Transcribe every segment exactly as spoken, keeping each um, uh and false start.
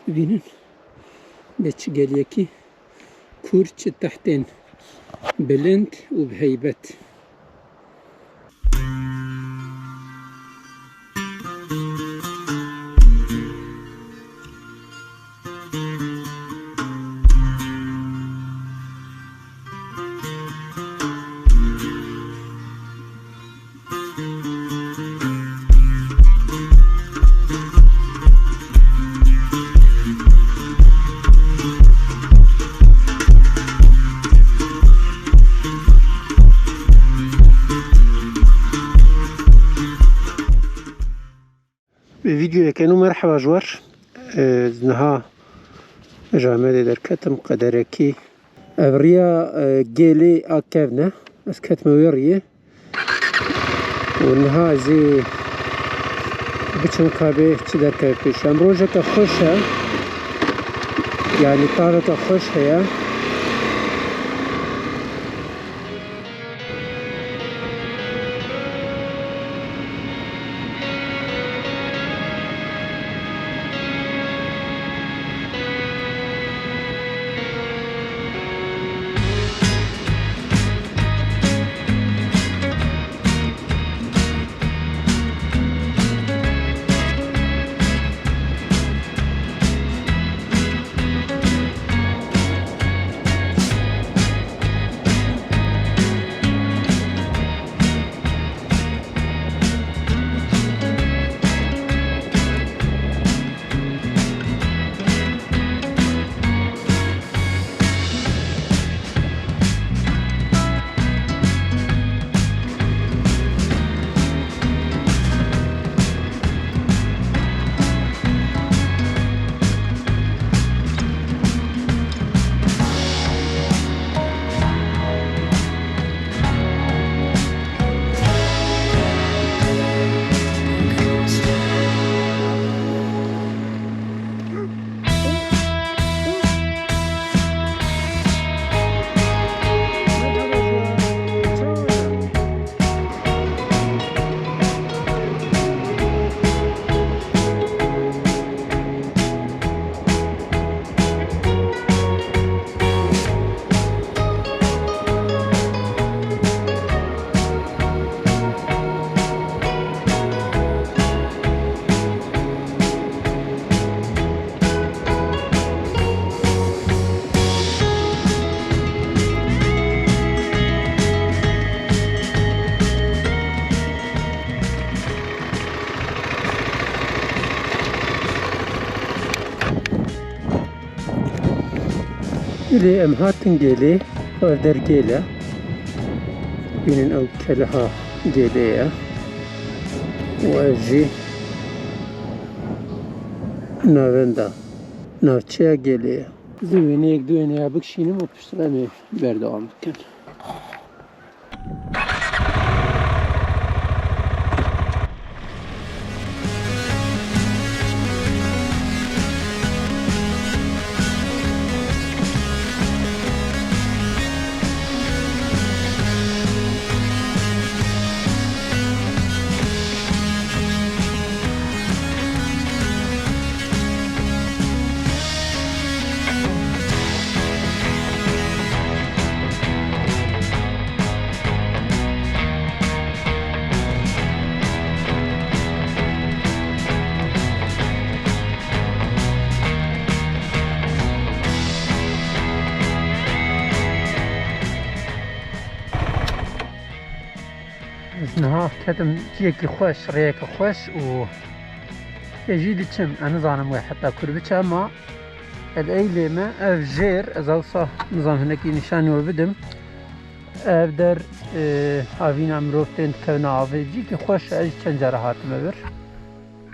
Bibînin, bê çi geliyekî kûr, çi tehtên bilind û bi heybet. Vîdeoyeke nû, merheba ji we re. Ez niha ji Amedê derketim, qederekî. Ev riya, e, gêlê a kevn e. Ez ketime wê riyê. Û niha ez ê biçim ka bê çi derkeve pêş. Em rojeke xweş e. Yanî taveke xweş heye. Gêlê, em hatin gêlê, ev der gêl e. Bînin, ew keleha gêlê ye. Û ev jî navenda, navçeya gêlê ye. Ez ê wêneyek, du wêneya bikişînim û piştre em ê berdewam bikin. Ez niha ketim ciyekî xweş, rêyeke xweş û ê jî diçim. Ez nizanim wê heta kur biçe, ema ez ê lê me ev jêr, ez ewsa nizanim hinekî nîşanî we bidim. Ev der, e, havîna mirov tên dikevine avê. Ciyekî xweş e, ez jî çend cara hatime vir.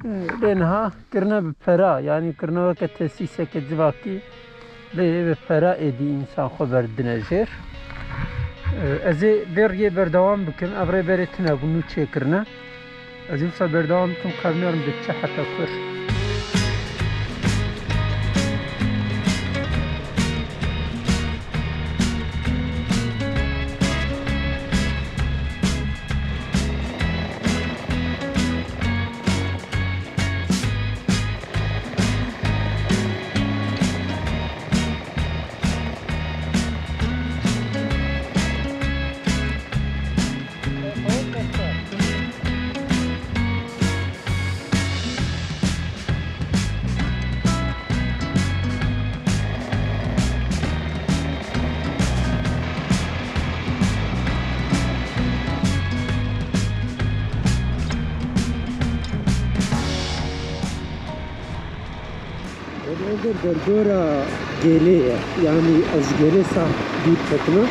E, lê niha kirine bi pera, yanî kirine weke tesîseke civakî, lê bi pera êdî însan xwe berdidine jêr. E, ez ê vê riyê berdewam bikim, ev rê berê tune bû, nû çêkirine. Ez ê wisa berdewam bikim, ka binêrim diçe heta kur. Ev der derdora Gêlê ye. Yanî ez ji Gêlê sah dûr ketime.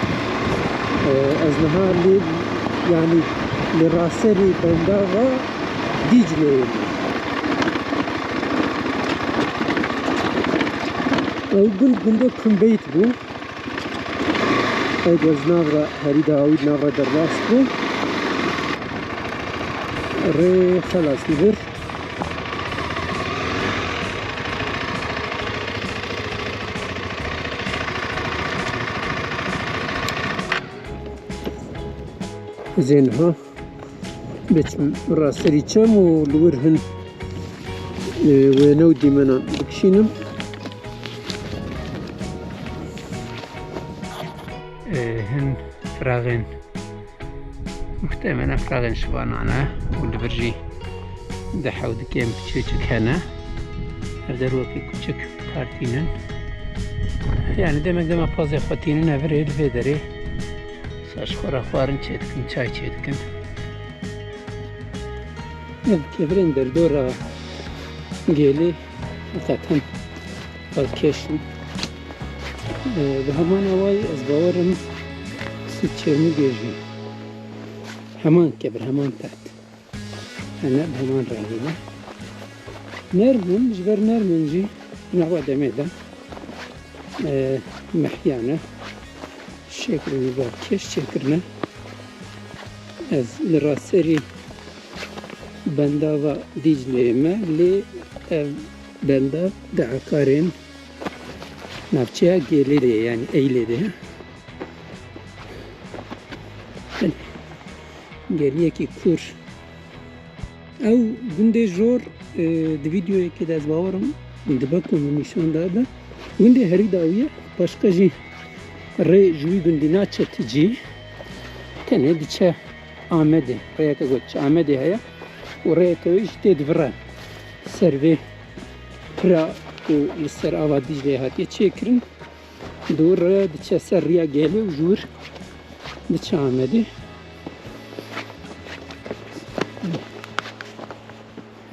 Ee, ez niha lê, yanî li raserî bendava Dîcleyê me. Ew gund gundê Kumbeyt bû. Ew ji nav re herî dawî, di nav re derbas bû. Rê xelas li vir. Ez ê niha biçim raserî çem û li wir hin, e, wêne û dîmenan bikişînim. E, hin firaxên, muhtemelen firaxên şivanan e û li vir jî di hewdikê em piçûçik hene. Ev der wekî kuçik kar tînin. Yani demek dema pazê xwe tînin ev rê li vê derê. Sa ji xwe re xwarin çêdikin, çay çêdikin. Ev kevirên derdora Gêlê heqeten balkêş in. Ee, bi heman awayî ez bawerim Çêrmûgê jî heman kevir, heman teht. Hene bi heman rengî ne. Nerm in, ji ber nerm in jî nava demê de, e, mehiyane. Şeklê balkêş çêkirine. Ez li raserî bendava Dîcleyê me, lê ev bendav di eqarên navçeya Gêlê de ye, yanî Eylê de ye. Geliyekî kûr. Ew gundê jor, e, di vîdeoyekê de ez bawerim dibe ku min nîşan dabe. Gundê herî dawî ye, başqa jî rê ji wî gundî naçe ti cî. Tenê diçe Amedê. Rêyeke ku diçe Amedê heye û rêyeke wê jî tê di vir re ser vê pira ku li ser ava Dîcleyê hatiye çêkirin. Di wir re diçe ser riya Gêlê û ji wir diçe Amedê.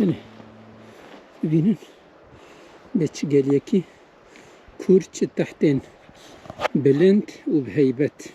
Hinê. Bibînin. Bê çi geliyekî kûr, çi tehtên bilind û bi heybet.